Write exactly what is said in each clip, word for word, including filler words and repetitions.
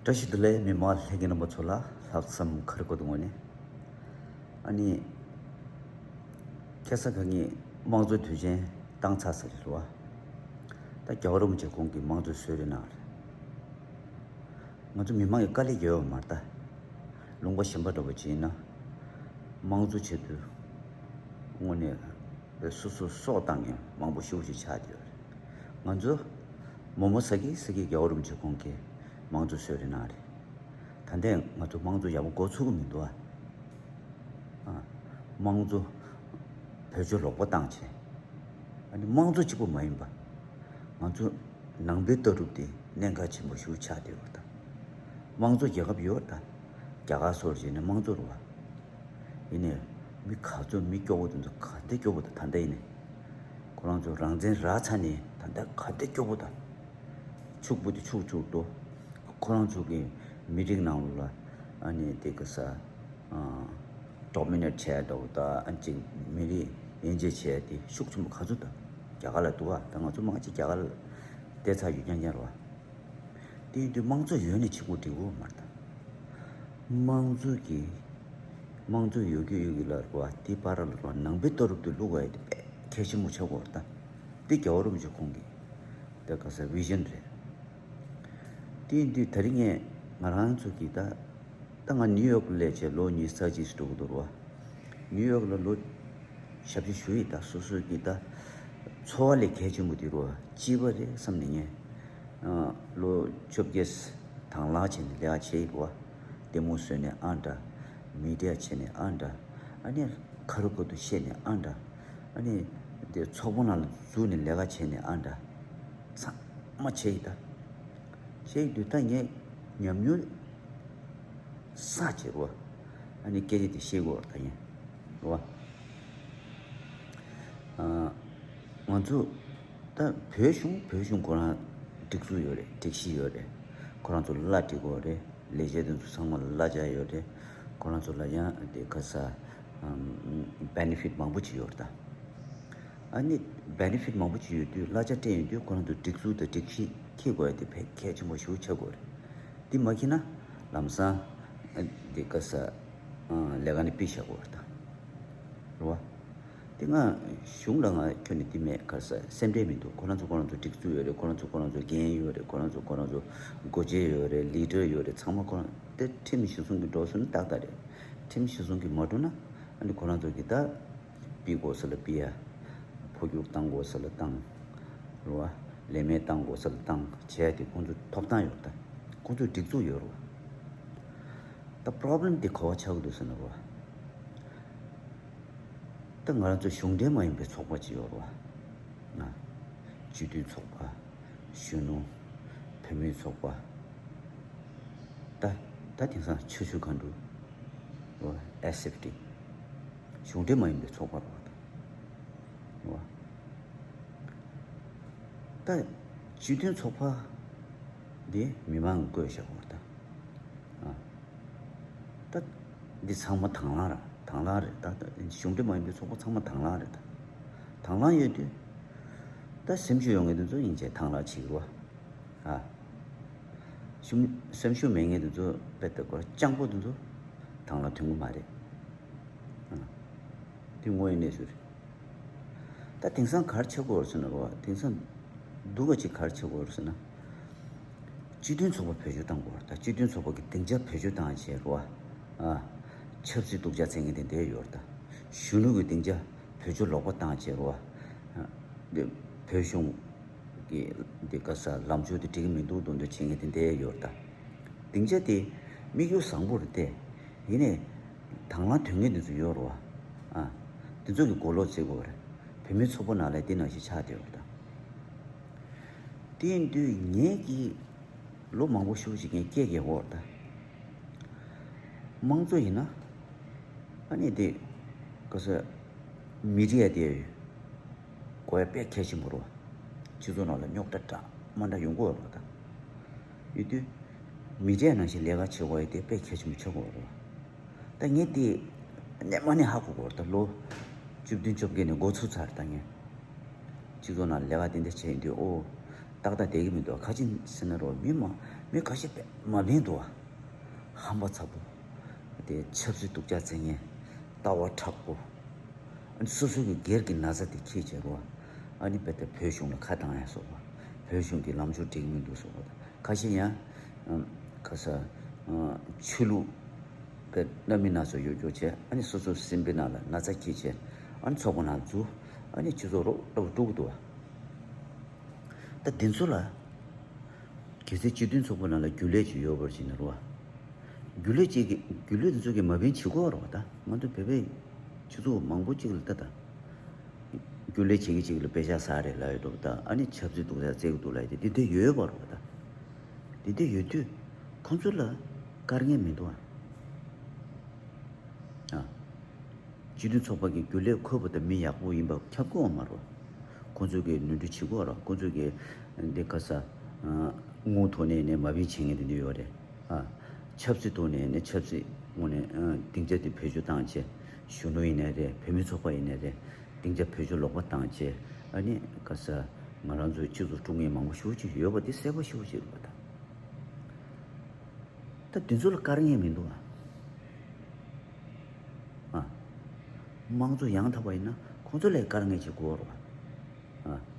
བཀྲ་ཤིས་བདེ་ལེགས། མི་མང་ལྷན་རྒྱས་རྣམ་པ་ཚོ་ལ་ལྷག་བསམ་ཁ་རི་ཁོ་ཐུང་ངོ་ནས། ཨ་ནི། ཁ་སང་ཁ་ཉིན་དམངས་གཙོ་དུས་ཆེན་བཏང་ཚར་ས་རེད་བ། ད་རྒྱལ་བ་རིན་པོ་ཆེ་ཁོང་གིས་དམངས་གཙོའི་གསོལ་རས་གནང་རེད། ང་ཚོ་མི་མང་གི་དཀའ་ལས་རྒྱབ་ཡོད་མ་རེད་ད། ལུང་པ་གཞན་པ་འདྲ་པོ་ཅིག་ཡིན་ན། དམངས་གཙོ་ཆེད་དུ་དངོས་གནས་སོ་སོ་སྲོག་བཏང་མཁན་མང་པོ་ཞེ་པོ་ཅིག་ཆགས་བསྡད་ཡོད་རེད། ང་ཚོ་མོག་མོག་ཟ་གི་ཟ་གི་རྒྱལ་བ་རིན་པོ་ཆེ་ཁོང་གིས་དམངས་གཙོ་གསོལ་རས་གནང་རེད། ད་ལྟའི་ང་ཚོ་དམངས་གཙོ་ཡག་པོ་འགོ་ཚུགས་ཀྱི་མི་འདུག་ཨ། ཨ། དམངས་གཙོ་བེད་སྤྱོད་ལོག་པ་བཏང་བྱས། ཨ་ནི་དམངས་གཙོ་གཅིག་པོ་མ་ཡིན་པ། ང་ཚོ་ནང་པའི་ལྟ་གྲུབ་དེ་གནད་འགག་ཆེན་པོ་ཞིག་ཆགས་བསྡད་ཡོད་ད། དམངས་གཙོ་རྒྱལ་ཁབ་ཡོད་ད། རྒྱ་གར་སོགས་བྱས་ནས་དམངས་གཙོ་རེད་བ། ཡིན་ནའི་མི་ག་ཚོད་མི་སྐྱོ་པོ་དེ་ཚོ་ག་འདྲ་སྐྱོ་པོ་དང་ད་ལྟ་ཡིན་ནའི། ཁོ་རང་ཚོ་རང་བཙན་རག་ཚར་ནས་ད་ལྟ་ག་འདྲ་སྐྱོ་པོ་དང་། ཕྱུག་པོ་དེ་ཕྱུག་ཕྱུག་ཏོ། ཁོ་རང་ཚོ་གི་མི་རིགས་ནང་ལ་ཨ་ནི་དེ་གི་ས་ཌོ་མི་ནེཊ་བྱས་འདྲ་བོ་ད། ཨ་ཅིག་མི་རིགས་དབྱེ་འབྱེད་བྱས་ཏེ་ཤུགས་ཆེན་པོ་ག་ཚོད་ད། རྒྱ་གར་ལ་འདུག་བ། ད་ང་ཚོ་མང་ཆེ་རྒྱ་གར་ལ་བསྡད་ཚར་ཡོད་རྐྱང་རྐྱང་རེད་བ། དེ་ཡིན་དུས་དམངས་གཙོ་ཡོད་ནས་བྱེད་དགོས་འགྲིག་གོ་མ་རེད་ད། དམངས་གཙོ་གི་དམངས་གཙོ་ཡོད་རྒྱུ་ཡོད་རྒྱུ་ལ་རེད་བ། དེ་བར་ལ་རེད་བ། ནང་པའི་ལྟ་གྲུབ་དེ་བླུག་དགོས་ཡ་དེ་དཔེ་གལ་ཆེན་པོ་ཆགས་ཀྱི་ཡོད་རེད་ད། དེ་རྒྱལ་བ་རིན་པོ་ཆེ་ཁོང་གི་ད་ག་ས་བི་ཞན་རེད། དེ་ཡིན་དུས་ད་རིང་ངས་ང་རང་ཚོ་གི་ད། ད་ང་ནིའུ་ཡོག་སླེབས་བྱས་ལོ་ཉི་ཤུ་རྩ་གཅིག་འགྲོ་གི་འདུག་ར། ནིའུ་ཡོག་ལ་ལོ་ཞེ་པོ་ཅིག་བཞུགས་ཡོད་ད། སོ་སོ་གི་ད་འཚོ་བ་ལས་གལ་ཆེན་པོ་དེ་ར་སྐྱིད་པ་རེད་བསམ་ནས་ངས། ཨ། ལོ་བཅོ་བརྒྱད་དང་ལྷག་བྱས་ནས་ལས་ཀ་བྱས་ཡོད་པ། ལྟད་མོ་བཟོས་ནས་ཨ་འདྲ། མི་ཌི་ཡ་བྱས་ནས་ཨ་འདྲ། ཨ་ནི་ཁ་རུ་ཁ་ཐུག་བཤད་ནས་ཨ་འདྲ། ཨ་ནི་དེ་ཚོགས་པ་ནང་ལ་འཛུལ་ནས་ལས་ཀ་བྱས་ནས་ཨ་འདྲ། ཚང་མ་བྱས་ཡོད་ད། བྱས་ཡོད་དུས་ད་ངས་ཉམས་མྱོང་བསགས་བྱས་ར། ཨ་ནི་སྐད་ཆ་དེ་བཤད་དགོས་རེད་ད་ཡིན་ར། ཨ། ང་ཚོ་ད་བོད་གཞུང་བོད་གཞུང་ཁོ་རང་སྒྲིག་འཛུགས་ཡོད་རེད། སྒྲིག་གཞི་ཡོད་རེད། ཁོ་རང་ཚོ་གླ་སྒྲིག་དགོས་རེད། ལས་བྱེད་དེ་ཚོ་ཚང་མ་ལ་གླ་ཆ་ཡོད་རེད། ཁོ་རང་ཚོ་ལ་ཡང་དེ་ག་ས་ཨམ། བེ་ནེ་ཕིཊ་མང་པོ་ཅིག་ཡོད་རེད་ད། ཨ་ནི་བེ་ནེ་ཕིཊ་མང་པོ་ཅིག་ཡོད་དུས་གླ་ཆ་སྤྲད་ཡོང་དུས་ཁོ་རང་ཚོ་སྒྲིག་འཛུགས་དང་སྒྲིག་གཞི་འཁྱེར་དགོས་ཡ་དེ་དཔེ་གལ་ཆེན་པོ་ཞེ་པོ་ཆགས་ཀྱི་ཡོད་རེད། དེ་མ་འཁྱེར་ན་ལམ་སང་ཨ། དེ་ག་ས་ཨ། ལས་ཀ་ནས་ཕུད་བཞག་དགོས་རེད་ད། རེད་བ། དེ་སྔ་གཞུང་ལ་ང་ཁྱོན་ནས་དེ་མེད་ག་ས་སེམས་ཁྲལ་མི་འདུག་ཁོ་རང་ཚོ་ཁོ་རང་ཚོ་སྒྲིག་འཛུགས་ཡོད་རེད། ཁོ་རང་ཚོ་ཁོ་རང་ཚོ་འགན་ཡོད་རེད། ཁོ་རང་ཚོ་ཁོ་རང་ཚོ་འགོ་བྱེད་ཡོད་རེད། ལི་ཌར་ཡོད་རེད། ཚང་མ་ཁོ་རང་དེ་ཁྲིམས་གཞི་བཟུང་གི་འགྲོ་སོང་ནི་ཏག་ཏག་རེད། ཁྲིམས་གཞི་བཟུང་གི་མ་འགྲོ་ན་ཨ་ནི་ཁོ་རང་ཚོ་གི་ད་ཕུད་དགོས་ས་ལ་ཕུད་ཡ། འཕོ་འགྱུར་བཏང་དགོས་ས་ལ་བཏང་། རེད་བ། ལས་མེད་བཏང་དགོས་ས་ལ་བཏང་བྱས་ཏེ་ཁོང་ཚོ་ཐོབ་ཐང་ཡོད་རེད་ད། ཁོང་ཚོ་སྒྲིག་འཛུགས་ཡོད་རེད་བ། ད་པོ་རོབ་ལེམ་དེ་ག་པར་ཆགས་ཀྱི་འདུག་ཟེར་ན་རེད་བ། ད་ང་རང་ཚོ་གཞུང་འབྲེལ་མ་ཡིན་པའི་ཚོགས་པ་ཅིག་ཡོད་རེད་བ། ང་། སྤྱི་མཐུན་ཚོགས་པ། གཞོན་ནུ། བུད་མེད་ཚོགས་པ། ད་ད་དེང་སང་ཆུ་ཤུར་མཁའ་འགྲོ། རེད་བ། ཨེས་ཨེཕ་ཊི། གཞུང་འབྲེལ་མ་ཡིན་པའི་ཚོགས་པ་རེད་བ་ད། རེད་བ། ད་སྤྱི་མཐུན་ཚོགས་པ་འདི་མི་མང་གིས་བསྐོས་བཞག་པ་རེད་ད། ཨ། ད་འདི་ཚང་མ་དང་བླངས་རེད། དང་བླངས་རེད་ད། ད་གཞུང་འབྲེལ་མ་ཡིན་པའི་ཚོགས་པ་ཚང་མ་དང་བླངས་རེད་ད། དང་བླངས་ཡོད་དུས་ད་སེམས་ཤུགས་ཡོད་མཁན་དེ་ཚོ་ཡིན་བྱས་དང་བླངས་བྱེད་ཀྱི་རེད་བ། ཨ། ཤུམ། སེམས་ཤུགས་མེད་མཁན་དེ་ཚོ་དཔེ་ལྟ་སྐོར་སྤྱང་པོ་དེ་ཚོ་དང་བླངས་ཐོན་གྱི་མ་རེད། ཨ། དེ་དངོས་ཡོད་གནས་ཚུལ་རེད། ད་དེང་སང་ག་རེ་ཆགས་ཀྱི་ཡོད་རེད་ཟེར་ན་རེད་བ། དེང་སང་སྡུག་པ་ཅིག་ག་རེ་ཆགས་ཀྱི་ཡོད་རེད་ཟེར་ན། སྤྱི་མཐུན་ཚོགས་པ་བེད་སྤྱོད་གཏང་དགོས་རེད་ད། སྤྱི་མཐུན་ཚོགས་པ་གི་སྡིངས་ཆ་བེད་སྤྱོད་བཏང་བྱས་རེད་བ། ཨ། ཆབ་སྲིད་སྡུག་ཅག་བཙལ་མཁན་དེ་འདྲ་ཡོད་རེད་ད། གཞོན་ནུ་གི་སྡིངས་ཆ་བེད་སྤྱོད་ལོག་པ་བཏང་བྱས་རེད་བ། ཨ། འདི་བོད་གཞུང་གི་འདི་ག་ས་ལམ་ཕྱོགས་དེ་འགྲིག་གི་མི་འདུག་འདུག་འདུག་བྱེད་མཁན་དེ་འདྲ་ཡོད་རེད་ད། སྡིངས་ཆ་དེ་དམིགས་ཡུལ་བཟང་པོ་རེད་དེ། ཡིན་ནའི་དང་བླངས་དོན་ངན་དེ་ཚོ་ཡོད་རེད་བ། ཨ། དེ་ཚོ་གི་གོ་ལོག་བྱེད་དགོས་རེད། བུད་མེད་ཚོགས་པ་ནང་ལ་དེ་ནང་བཞིན་ཆགས་བསྡད་ཡོད་རེད་ད། དེ་ཡིན་དུས་ངེད་ཀྱིས་ལོ་མང་པོ་ཞེ་པོ་ཅིག་ངས་སྐད་རྒྱག་གི་ཡོད་རེད་ད། དམངས་གཙོ་ཡིན་ན། ཨ་ནི་དེ། ག་ས། མི་རིགས་ཡ་དེ་གོ་ཡ་དཔེ་གལ་ཆེན་པོ་རེད་བ། སྤྱི་ཚོགས་ནང་ལ་རྙོག་དྲ་འདྲ་མ་འདྲ་ཡོང་གི་ཡོད་རེད་བ་ད། ཡོད་དུས། མི་རིགས་ནང་བཞིན་ལས་ཀ་བྱེད་དགོས་ཡ་དེ་དཔེ་གལ་ཆེན་པོ་ཆགས་ཀྱི་ཡོད་རེད་བ། ད་ངས་དེ་གནས་མ་གནས་ཧ་གོ་གི་ཡོད་རེད་ད། ལོ་བཅུ་བདུན་བཅོ་བརྒྱད་ནས་འགོ་ཚུགས་ཚར་ད་ངས། སྤྱི་ཚོགས་ནང་ལས་ཀ་དེ་འདྲ་བྱས་ཡོང་དུས་ཨོ། ཏག་ཏག་བསྡད་ཀྱི་མི་འདུག་ག་ཅི་ཟེར་ན་རོ། མི་མང་ མི་ཁ་ཤས་དཔེ་མ་ཕན་འདུག་བ། ཧམ་པ་ཚ་པོ། དེ་ཆབ་སྲིད་སྡུག་ཅག་བཙན་ངན། ལྟ་བ་མཁྲེགས་པོ། ཨ་ནི་སོ་སོ་གི་སྒེར་གྱི་ན་ཚ་དེ་འཁྱེར་བྱས་རོ། ཨ་ནི་དཔེ་དེ་བོད་གཞུང་ལ་ཁ་བཏང་ཡ་སོགས་པ། བོད་གཞུང་གི་ལམ་ཕྱོགས་འགྲིག་མི་འདུག་སོགས་པ་དང་། ཁ་ཤས་ཡང་ཁ་ས་ཆོས་ལུགས་དཔེ་རྣམ་སྨིན་སྣ་ཚོགས་ཡོད་ཀྱོག་བྱས། ཨ་ནི་སོ་སོ་སེམས་པའི་ནང་ལ་ན་ཚ་འཁྱེར་བྱས། ཨ་ནི་ཚོགས་པ་ནང་འཛུལ། ཨ་ནི་སྤྱི་ཚོགས་རོགས་ལྟ་བུ་དཀྲུག་གི་འདུག་བ། ད་འདི་ཚོ་ལ། གལ་སྲིད་སྤྱི་མཐུན་ཚོགས་པ་ནང་ལ་རྒྱུན་ལས་ཅིག་ཡོད་པར་བྱས་ན་རོ། རྒྱུན་ལས་ཅིག་གི་རྒྱུན་ལས་དེ་ཚོ་གིས་མ་ཕན་བྱེད་དགོས་རོ། ད་ང་ཚོ་བོད་པའི་སྤྱི་ཚོགས་མང་པོ་ཅིག་ལ་ད་ད། རྒྱུན་ལས་བྱེད་ཀྱི་ཅིག་ལ་དཔེ་ཆ་ས་རེད་ལབ་ཡོད་འདུག་ད་ཨ་ནི་ཆབ་སྲིད་སྡུག་ས་བརྩེགས་འདུག་ལབ་ཡོད་དེ། དེ་འདྲ་ཡོད་པ་རོ། ད་དེ་འདྲ་ཡོད་དུས་ཁོང་ཚོ་ལ་དཀའ་ངལ་མི་འདུག་ཨ། ཨ། སྤྱི་མཐུན་ཚོགས་པ་གི་རྒྱུན་ལས་འཁོད་པ་དང་མི་ཡག་པོ་ཡིན་པ་ཁྱབ་ཀྱི་ཡོད་མ་རེད། ཁོང་ཚོ་གིས་ནོར་འཁྲུལ་བྱེད་ཀྱི་ཡོད་རེད། ཁོང་ཚོ་གིས་འདི་ག་ས་དངུལ་ཐོག་ནས་ནས་མ་བྱན་བྱེད་མཁན་དེ་འདྲ་ཡོད་རེད། ཨ། ཆབ་སྲིད་ཐོག་ནས་ནས་ཆབ་སྲིད་ངོས་ནས་སྡིངས་ཆ་དེ་བེད་སྤྱོད་བཏང་བྱས། གཞོན་ནུ་ཡིན་ནའི་རེད། བུད་མེད་ཚོགས་པ་ཡིན་ནའི་རེད། སྡིངས་ཆ་བེད་སྤྱོད་ལོག་པ་བཏང་བྱས། ཨ་ནི་ག་ས་ང་རང་ཚོའི་སྤྱི་ཚོགས་དཀྲུག་མཁན་མང་པོ་ཞེ་པོ་ཅིག་ཡོད་པ་དེ་གསལ་པོ་ཞེ་པོ་ཅིག་རེད་པ། ད། ད་དེ་ཚོ་ལ་དཀའ་ངལ་མི་འདུག་ཨ། ཨ། དམངས་གཙོ་ཡང་དག་པ་ཡིན་ན་ཁོང་ཚོ་ལ་དཀའ་ངལ་ཅིག་དགོས་རེད་པ། ཨ།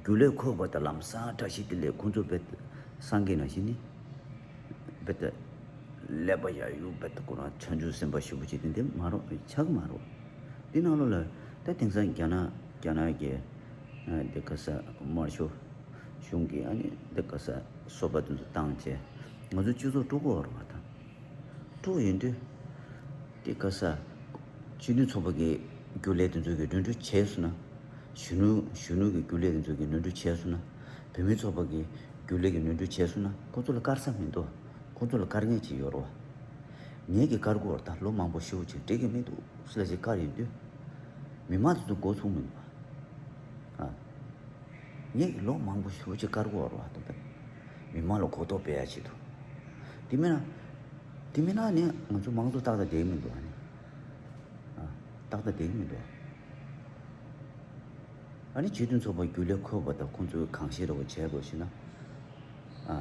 རྒྱུན་ལས་འཁོད་པ་དང་ལམ་སང་བཀྲ་ཤིས་བདེ་ལེགས། ཁོང་ཚོ་བེད་སངས་རྒྱས་ནང་བཞིན་ནི་བེད་ཀླད་པ་ཡ་ཡུ་བེད་ཁོ་རང་བྱང་ཆུབ་སེམས་དཔའ་ཞེ་པོ་ཅིག་དེ་འདྲ་མ་རེད། ཆགས་མ་རེད། འདི་ནང་ལོགས་ལ་ད་དེང་སང་རྒྱ་ནག་རྒྱ་ནག་གི་ཨ་འདི་ག་ས་དམར་ཤོག་གཞུང་གིས་ཨ་ནི་འདི་ག་ས་སོ་པ་དེ་ཚོ་བཏང་བྱས་ང་ཚོ་སྤྱི་ཚོགས་དཀྲུག་གི་ཡོད་རེད་པ། ད་དཀྲུག་ཡིན་དུས་འདི་ག་ས་སྤྱི་མཐུན་ཚོགས་པ་གི་རྒྱུན་ལས་དེ་ཚོ་གིས་ནོར་འཁྲུལ་བྱས་སོང་ན། གཞོན་ནུ་གཞོན་ནུ་གི་རྒྱུན་ལས་དེ་ཚོ་གིས་ནོར་འཁྲུལ་བྱས་སོང་ན། བུད་མེད་ཚོགས་པ་གི་རྒྱུན་ལས་ཀྱིས་ནོར་འཁྲུལ་བྱས་སོང་ན། ཁོ་ཚོ་ལ་དཀར་ས་མི་འདུག་ཁོ་ཚོ་ལ་དཀར་ངལ་ཅིག་ཡོད་རེད་པ། ངེད་ཀྱིས་བཀར་དགོས་རེད། ད་ལོ་མང་པོ་ཞེ་པོ་ཅིག་འགྲིག་གི་མི་འདུག་ཟེར་ལ་ཅིག་བཀར་ཡོང་དུས། མི་མང་དེ་ཚོ་མགོ་ཚོས་མི་འདུག་ཨ། ངེད་ཀྱིས་ལོ་མང་པོ་ཞེ་པོ་ཅིག་བཀར་དགོས་རེད་པ། ད་མི་མང་ལ་གོ་རྟོགས་སྤེལ་ཡ་ཆེད་དུ། དེ་མིན་ན། དེ་མིན་ན་ནི་ང་ཚོ་དམངས་གཙོ་ཏག་ཏག་བསྡད་ཀྱི་མི་འདུག་ཨ་ནི། ཨ། ཏག་ཏག་བསྡད་ཀྱི་མི་འདུག་ཨ་ནི་སྤྱི་མཐུན་ཚོགས་པ་རྒྱུན་ལས་འཁོད་པ་དང་ཁོང་ཚོས་གང་ཤེས་རེ་བ་བྱས་དགོས་ཤེ་ན། ཨ།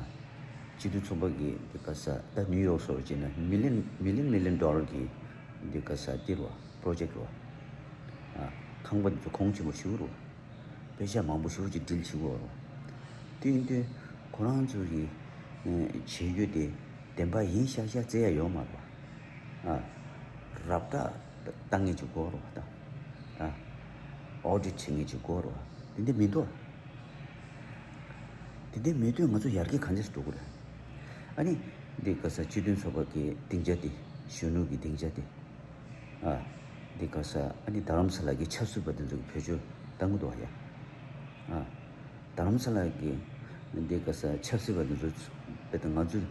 སྤྱི་མཐུན་ཚོགས་པ་གི་འདི་ག་ས་ད་ནིའུ་ཡོག་སོགས་བྱས་ན་མི་ལི་ཡན་མི་ལི་ཡན་མི་ལི་ཡན་ཌོ་ལར་གི་འདི་ག་ས་འདི་རུ་པྲོ་ཇེག་རུ། ཨ། ཁང་པ་འདི་ཚོ་གོང་ཆེན་པོ་ཞིག་རུ། དཔེ་ཆ་མང་པོ་ཞེ་པོ་ཅིག་སྒྲིལ་བྱེད་དགོས་རེད། དེ་ཡིན་དུས་ཁོ་རང་ཚོ་གི་ཨ་བྱེད་རྒྱུ་དེ་བདེན་པ་ཡིན་ཤག་ཤག་བཙལ་ཡ་ཡོད་མ་རེད་པ། ཨ། ར་སྤྲོད་བཏང་མཁན་ཅིག་དགོས་རེད་པ། ད་ཨ་ཨོ་ཌིཊ་བྱེད་མཁན་ཅིག་དགོས་རེད་པ། དེ་འདྲ་མི་འདུག་དེ་འདྲ་མེད་དུས་ང་ཚོ་ཡར་རྒྱས་ག་འདྲས་འགྲོ་གི་རེད། ཨ་ནི་འདི་ག་ས་སྤྱི་མཐུན་ཚོགས་པ་གི་སྡིངས་ཆ་དེ། གཞོན་ནུ་གི་སྡིངས་ཆ་དེ། ཨ། འདི་ག་ས་ཨ་ནི་རྡ་རམ་ས་ལ་གི་ཆབ་སྲིད་པ་དེ་ཚོ་གིས་བེད་སྤྱོད་བཏང་གི་འདུག་ཨ་ཡ། ཨ། རྡ་རམ་ས་ལ་གི་འདི་ག་ས་ཆབ་སྲིད་པ་དེ་ཚོ་བེད་དེ་ང་ཚོས་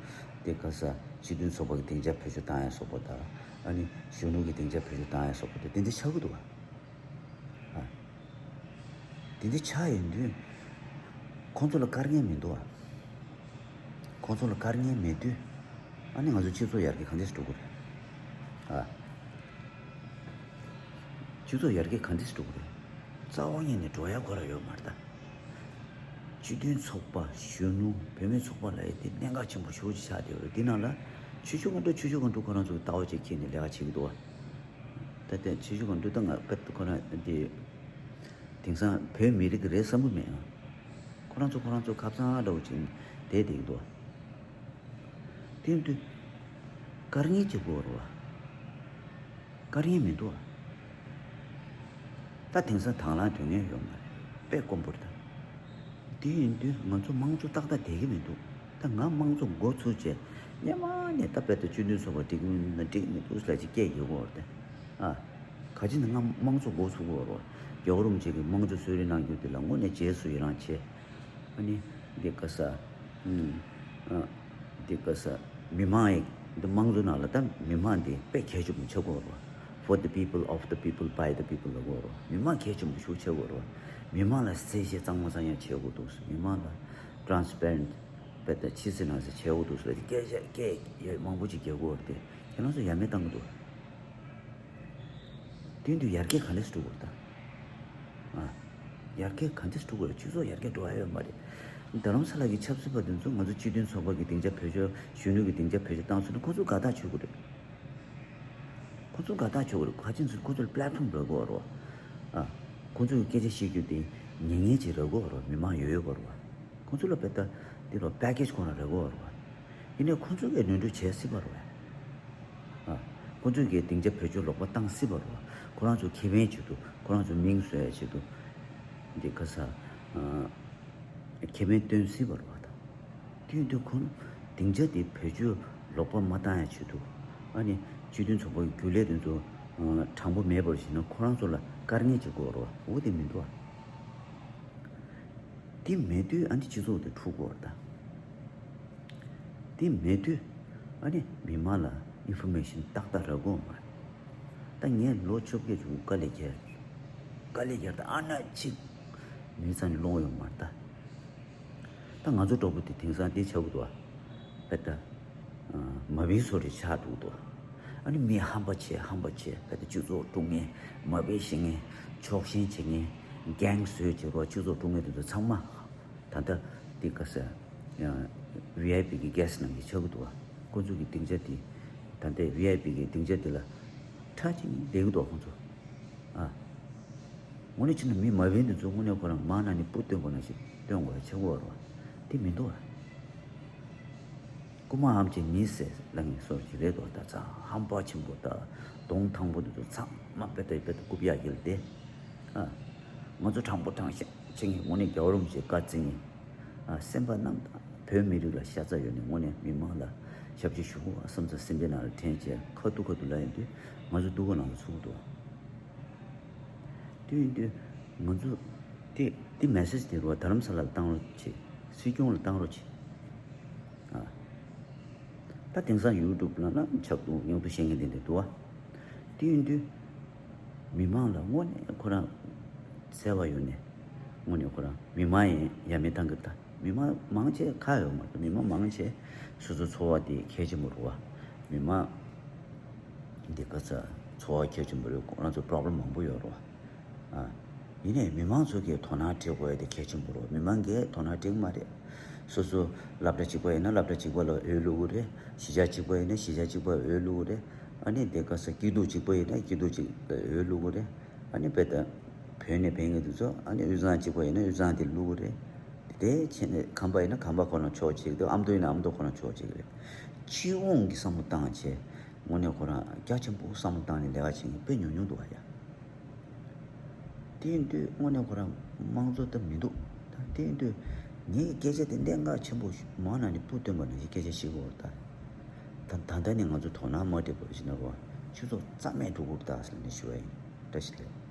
འདི་ག་ས་སྤྱི་མཐུན་ཚོགས་པ་གི་སྡིངས་ཆ་བེད་སྤྱོད་བཏང་ཡ་སོགས་པ་དང་། ཨ་ནི་གཞོན་ནུ་གི་སྡིངས་ཆ་བེད་སྤྱོད་བཏང་ཡ་སོགས་པ་དང་དེ་འདྲ་ཆགས་ཀྱི་འདུག་ཨ། ཨ། དེ་འདྲ་ཆགས་ཡོང་དུས་ཁོང་ཚོ་ལ་དཀའ་ངལ་མི་འདུག་ཨ། ཁོང་ཚོ་ལ་དཀའ་ངལ་མེད་དུས་ཨ་ནི་ང་ཚོ་སྤྱི་ཚོགས་ཡར་རྒྱས་ག་འདྲས་འགྲོ་གི་རེད། ཨ། སྤྱི་ཚོགས་ཡར་རྒྱས་ག་འདྲས་འགྲོ་གི་རེད། རྩ་བ་ཉིད་ནས་འགྲོ་ཡ་ཁོ་རང་ཡོད་མ་རེད་ད། སྤྱི་མཐུན་ཚོགས་པ། གཞོན་ནུ། བུད་མེད་ཚོགས་པ་ལབ་ཡ་དེ་གནད་འགག་ཆེན་པོ་ཞེ་པོ་ཅིག་ཆགས་བསྡད་ཡོད་རེད། དེ་ནང་ལ་ཆུང་ཆུང་སྒང་དྲུག་ཆུང་ཆུང་སྒང་དྲུག་ཁོ་རང་ཚོ་གི་ལྟ་བ་ཅིག་འཁྱེར་ནས་ལས་ཀ་བྱེད་ཀྱི་འདུག་བ། ད་ལྟ་ཆུང་ཆུང་སྒང་དྲུག་ད་ང་དཔེ་ཁོ་རང་དེ་དེང་སང་བོད་མི་རིགས་རེད་བསམ་གྱི་མེད་ཨ། ཁོ་རང་ཚོ་ཁོ་རང་ཚོ་ཁ་སང་འདྲ་བོ་ཅིག་བསྡད་བསྡད་ཀྱི་འདུག་བ། དེ་ཡིན་དུས་དཀའ་ངལ་ཅིག་དགོས་རེད་བ། དཀའ་ངལ་མི་འདུག་བ། ད་དེང་སང་དང་བླངས་དོན་གཉེར་ཡོད་མ་རེད། དཔེ་དཀོན་པོ་རེད་ད། དེ་ཡིན་དུས་ང་ཚོ་དམངས་གཙོ་ཏག་ཏག་བསྡད་ཀྱི་མི་འདུག་ད་ང་དམངས་གཙོ་འགོ་ཚུགས་བྱས་སྔོན་མ་ནས་ད་དཔེ་ད་སྤྱི་མཐུན་ཚོགས་པ་འགྲིག་གི་མི་འདུག་ན་འགྲིག་གི་མི་འདུག་ཟེར་ཅིག་སྐད་རྒྱག་གི་ཡོད་རེད་དེ། ཨ། ག་ཅི་ནས་ང་དམངས་གཙོ་འགོ་ཚུགས་ཀྱི་ཡོད་རེད། རྒྱལ་བ་རིན་པོ་ཆེ་གིས་དམངས་གཙོ་གསོལ་རས་གནང་རྒྱུ་དེ་ལ་དངོས་གནས་རྗེས་སུ་ཡི་རང་བྱས། ཨ་ནི་འདི་ག་ས། ཨ། འདི་ག་ས། མི་མང་ཡི་འདི་དམངས་གཙོ་ནང་ལ་ད་མི་མང་འདི་དཔེ་གལ་ཆེན་པོ་ཆགས་ཀྱི་ཡོད་རེད། For the people, of the people, by the people ལབ་ཀྱི་ཡོད་རེད། མི་མང་གལ་ཆེན་པོ་ཞེ་པོ་ཆགས་ཀྱི་ཡོད་རེད། མི་མང་ལ་གསལ་བཤད་གཙང་མ་གཙང་རྐྱང་བྱེད་དགོས་འདུག་མི་མང་ལ་transparent དཔེ་ད་ཕྱི་གསལ་ནང་གསལ་བྱེད་དགོས་འདུག་ཟེར་སྐད་ཆ་སྐད་ཡ་མང་པོ་ཅིག་རྒྱག་གི་ཡོད་རེད་དེ། ཁྱེད་རང་ཚོ་ཡ་མེད་བཏང་གི་འདུག་དེ་དུས་ཡར་རྒྱས་ག་འདྲས་སེ་འགྲོ་དགོས་རེད་ད། ཨ། ཡར་རྒྱས་ག་འདྲས་སེ་འགྲོ་དགོས་རེད། སྤྱི་ཚོགས་ཡར་རྒྱས་འགྲོ་ཡ་ཡོད་མ་རེད། རྡ་རམ་ས་ལ་གི་ཆབ་སྲིད་པ་དེ་ཚོ་ང་ཚོ་སྤྱི་མཐུན་ཚོགས་པ་གི་སྡིངས་ཆ་བེད་སྤྱོད། གཞོན་ནུ་གི་སྡིངས་ཆ་བེད་སྤྱོད་བཏང་སོང་ན་ཁོ་ཚོ་དགའ་ཐག་ཆོད་ཀྱི་རེད། ཁོ་ཚོ་དགའ་ཐག་ཆོད་ཀྱི་རེད། ཁ་ཅིག་ཚོ་ཁོ་ཚོར་པླེ་ཊི་ཕོམ་རག་གི་ཡོད་རེད་བ། ཨ། ཁོ་ཚོ་གི་སྐད་ཆ་བཤད་རྒྱུ་དེ་ཉན་མཁན་ཅིག་རག་གི་ཡོད་རེད་བ། མི་མང་ཡོད་ཡོད་པ་རེད་བ། ཁོ་ཚོ་ལ་དཔེ་ལྟ་དེ་ལ་པེ་ཀེ་ཇི་ཁོ་རང་རག་གི་ཡོད་རེད་བ། ཡིན་ནའི་ཁོ་ཚོ་གིས་ནོར་འཁྲུལ་བྱེད་སྲིད་པ་རེད་བ། ཨ། ཁོ་ཚོ་གིས་སྡིངས་ཆ་བེད་སྤྱོད་ལོག་པ་བཏང་སྲིད་པ་རེད་བ། ཁོ་རང་ཚོ་ཁེ་ཕན་ཆེད་དུ། ཁོ་རང་ཚོ་མིང་བཟོ་ཡ་ཆེད་དུ། འདི་ག་ས། ཨ། ཁེ་ཕན་སྟོན་སྲིད་པ་རེད་བ་ད། དེ་ཡིན་དུས་ཁོ་སྡིངས་ཆ་དེ་བེད་སྤྱོད་ལོག་པ་མ་བཏང་ཡ་ཆེད་དུ། ཨ་ནི་སྤྱི་མཐུན་ཚོགས་པ་གི་རྒྱུན་ལས་དེ་ཚོ་དྲང་པོ་མེད་པར་བྱས་ན་ཁོ་རང་ཚོ་ལ་དཀའ་ངལ་ཅིག་དགོས་རེད་བ། འོ་དེ་མི་འདུག་བ། དེ་མེད་དུས་ཨ་ནི་སྤྱི་ཚོགས་དེ་འཁྲུག་གི་ཡོད་རེད་ད། དེ་མེད་དུས་ཨ་ནི་མི་མང་ལ་ཨིན་ཕོར་མེ་ཤན་ཏག་ཏག་རག་གི་ཡོད་མ་རེད། ད་ངས་ལོ་བཅོ་བརྒྱད་ཅིག་དཀའ་ལས་བརྒྱབ། དཀའ་ལས་བརྒྱབ་ད་ཨ་ན་གཅིག་མི་ཚང་ནས་སློང་ཡོད་མ་རེད་ད། ད་ང་ཚོ་འདྲ་པོ་དེ་དེང་སང་དེ་ཆགས་ཀྱི་འདུག་བ། དཔེ་ལྟ། ཨ། མ་བི་བཟོ་འདྲ་ཆགས་འདུག་འདུག་ཨ་ནི་མི་ཧམ་པ་བྱས་ཧམ་པ་བྱས། དཔེ་ལྟ་སྤྱི་ཚོགས་དཀྲུག་མཁན། མ་བི་བྱེད་མཁན། ཕྱོགས་ཞེན་བྱེད་མཁན། གེང་བཟོས་བྱེད་རོགས། སྤྱི་ཚོགས་དཀྲུག་མཁན་དེ་ཚོ་ཚང་མ་ད་ལྟ་དེ་ག་ས་ཡང་ཝི་ཨའི་པི་གི་གྷེ་སི་ནང་གི་ཆགས་ཀྱི་འདུག་བ། ཁོ་ཚོ་གི་སྡིངས་ཆ་དེ། ད་ལྟའི་ཝི་ཨའི་པི་གི་སྡིངས་ཆ་དེ་ལ་ཁྲ་ཅིག་བསྡད་ཀྱི་འདུག་ཁོ་ཚོ། ཨ། དངོས་གནས་བྱས་ན་མི་མ་བིན་དེ་ཚོ་དངོས་གནས་ཁོ་རང་མང་ན་ནི་སྤུ་སྟོན་པ་ནང་བཞིན་སྟོན་དགོས་ཡ་ཆེ་བོ་རེད་བ། དེ་མི་འདུག་བ། རྐུ་མ་ཧམ་ཆེ་མི་ཟེར་ལབ་མཁན་སོགས་ཅིག་རེད་དོ། ད་ཚང་ཧམ་པ་ཆེན་པོ་ད་གདོང་ཐང་པོ་དེ་ཚོ་ཚང་མ་དཔེ་ལྟ་དཔེ་ལྟ་རྐུབ་གཡག་གི་ལ་དེ། ཨ། ང་ཚོ་དྲང་པོ་དྲང་བཞག་བྱེད་མཁན། དངོས་གནས་རྒྱལ་བ་རིན་པོ་ཆེ་བཀའ་བརྩི་མཁན། ཨ། སེམས་པ་རྣམ་དག་བོད་མི་རིགས་ལ་ཤ་ཚ་ཡོད་ནས་དངོས་གནས་མི་མང་ལ་ཞབས་ཕྱི་ཞུ་དགོས་བསམ་ས་སེམས་པའི་ནང་ལ་དྲན་བྱས་ཁ་ཐུག་ཁ་ཐུག་ལབ་ཡོང་དུས་ང་ཚོ་སྡུག་པོ་ནང་ལ་ཚུད་འདུག་དེ་ཡིན་དུས་ང་ཚོ་དེ་དེ་མེ་སེ་ཇི་དེ་རུ་བ་རྡ་རམ་ས་ལ་ལ་བཏང་རོགས་བྱེད། སྲིད་སྐྱོང་ལ་བཏང་རོགས་བྱེད། ཨ། ད་དེང་སང་ཡུ་ཊུབ་ལ་ལམ་ཆགས་འདུག་མཉམ་དུ་བཤད་མཁན་དེ་འདྲ་འདུག་བ། དེ་ཡིན་དུས་མི་མང་ལ་དངོས་གནས་ཁོ་རང་བརྩེ་བ་ཡོད་ནས། དངོས་གནས་ཁོ་རང་མི་མང་ཡིན་ཡ་མེད་བཏང་གི་ད། མི་མང་མང་ཆེ་ཁག་ཡོད་མ་རེད། མི་མང་མང་ཆེ་སོ་སོ་འཚོ་བ་དེ་གལ་ཆེན་པོ་རེད་བ། མི་མང་འདི་ག་ཚ་འཚོ་བ་གལ་ཆེན་པོ་རེད། ཁོ་རང་ཚོ་པོ་རོབ་ལེམ་མང་པོ་ཡོད་རེད་བ། ཨ། ཡིན་ནའི་མི་མང་ཚོ་གིས་དོ་སྣང་སྤྲད་དགོས་ཡ་དེ་གལ་ཆེན་པོ་རེད། མི་མང་གིས་དོ་སྣང་སྤྲད་ཀྱི་མ་རེད། སོ་སོ་སློབ་གྲྭ་གཅིག་པ་ཡིན་ན་སློབ་གྲྭ་གཅིག་པ་ལ་འོས་བླུག་གི་རེད། གཞིས་ཆགས་གཅིག་པ་ཡིན་ན་གཞིས་ཆགས་གཅིག་པ་འོས་བླུག་གི་རེད། ཨ་ནི་དེ་ག་ས་སྐྱིད་སྡུག་གཅིག་པ་ཡིན་ན་སྐྱིད་སྡུག་གཅིག་ལ་འོས་བླུག་གི་རེད། ཨ་ནི་དཔེ་ལྟ་བོད་ནས་ཕེབས་མཁན་དེ་ཚོ་ཨ་ནི་དབུས་གཙང་གཅིག་པ་ཡིན་ན་དབུས་གཙང་དེ་བླུག་གི་རེད། དེ་བྱས་ནས་ཁམས་པ་ཡིན་ན་ཁམས་པ་ཁོ་ན་ཕྱོགས་གཅིག་དང་། ཨ་མདོ་ཡིན་ན་ཨ་མདོ་ཁོ་ན་ཕྱོགས་གཅིག་རེད། སྤྱི་ཡོངས་ཀྱི་བསམ་བློ་བཏང་བྱས། དངོས་གནས་ཁོ་རང་རྒྱ་ཆེན་པོ་བསམ་བློ་བཏང་ནས་ལས་ཀ་བྱེད་མཁན་དཔེ་ཉུང་ཉུང་འདུག་བ་ཡ། དེ་ཡིན་དུས་དངོས་གནས་ཁོ་རང་དམངས་གཙོ་ད་མི་འདུག་ད་དེ་ཡིན་དུས་ངའི་སྐད་ཆ་དེ་གནད་འགག་ཆེན་པོ་མང་ན་ནི་སྤུ་སྟོན་པ་ནང་བཞིན་སྐད་ཆ་བཤད་དགོས་ད། ད་ད་ལྟ་ནས་ང་ཚོ་དོ་སྣང་མ་སྤྲད་པར་བྱས་ན་རོ། ཆུ་ཚོད་རྩ་མེད་འགྲོ་གི་རེད་ད་ཟེར་ནས་ཞུ་བ་ཡིན། བཀྲ་ཤིས་བདེ་ལེགས།